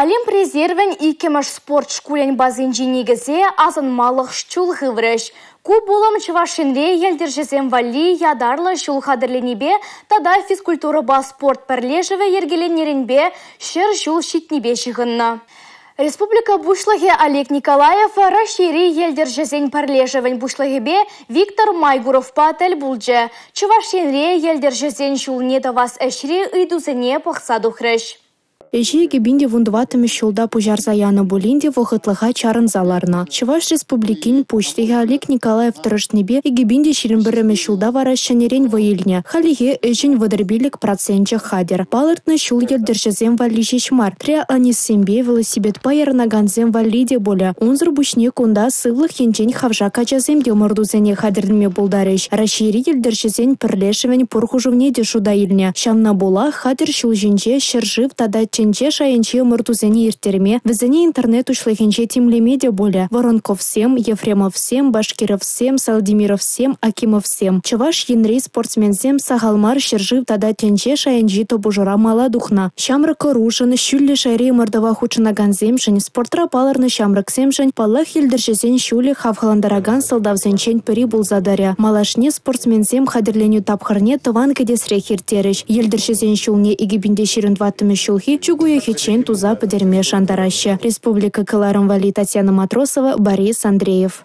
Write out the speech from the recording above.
Олимп резервӗн иккӗмӗш спорт шкулӗн базинчи никӗсе асӑнмалӑх чул хыврӗҫ. Ку пулӑм Чӑваш Енре йӗлтӗрҫӗсем валли ятарлӑ ҫул хатӗрленипе тата физкультурӑпа спорт пӗрлешӗвӗ йӗркеленнӗренпе 100 ҫул ҫитнипе ҫыхӑннӑ. Республика Пуҫлӑхӗ Олег Николаев Раҫҫейри йӗлтӗрҫӗсен пӗрлешӗвӗн пуҫлӑхӗпе Виктор Майгуровпа тӗл пулчӗ. Чӑваш Енре йӗлтӗрҫӗсен ҫулне тӑвас ӗҫри ыйтусене пӑхса тухрӗҫ. Ӗҫе 2014-мӗш ҫулта пуҫарса янӑ пулин те вӑхӑтлӑха чарӑнса ларнӑ. Чӑваш Республикин Пуҫлӑхӗ Олег Николаев тӑрӑшнипе 2021-мӗш ҫулта вара ҫӗнӗрен вӑй илнӗ. Хальлӗхе ӗҫӗн 35 проценчӗ хатӗр. Палӑртнӑ ҫул йӗлтӗрҫӗсем валли ҫеҫ мар, триатлонистсемпе велосипедпа ярӑнакансем валли те пулӗ. Унсӑр пуҫне кунта сывлӑх енчен хавшак ачасем те ӑмӑртусене хатӗрленме пултарӗҫ. Раҫҫейри йӗлтӗрҫӗсен пӗрлешӗвӗн пур хушӑвне те шута илнӗ. Ҫавна пула хатӗр ҫул ҫинче ҫӗршыв тата тӗнче шайӗнчи ӑмӑртусене ирттерме, вӗсене интернет уҫлӑхӗнче тимлеме те пулӗ. Воронковсем, Ефремовсем, Башкировсем, Салдимировсем, Акимовсем Чӑваш Енри спортсменсем сахал мар ҫӗршыв тата тӗнче шайӗнчи тупӑшура мала тухнӑ. Ҫамрӑк ӑрушӑн, ҫӳллӗ шайри ӑмӑртӑва хутшӑнакансемшӗн, спортра палӑрнӑ ҫамрӑксемшӗн, паллах, йӗлтӗрҫӗсен ҫулӗ хавхалантаракан сӑлтавсенчен пӗри пулса тӑрӗ. Малашне спортсменсем хатӗрленӳ тапхӑрне тӑван кӗтесрех ирттерӗҫ. Йӗлтӗрҫӗсен ҫулне 2024-мӗш ҫулхи чӳк уйӑхӗччен туса пӗтерме шантараҫҫӗ. Республика кӑларӑм валли Татьяна Матросова, Борис Андреев.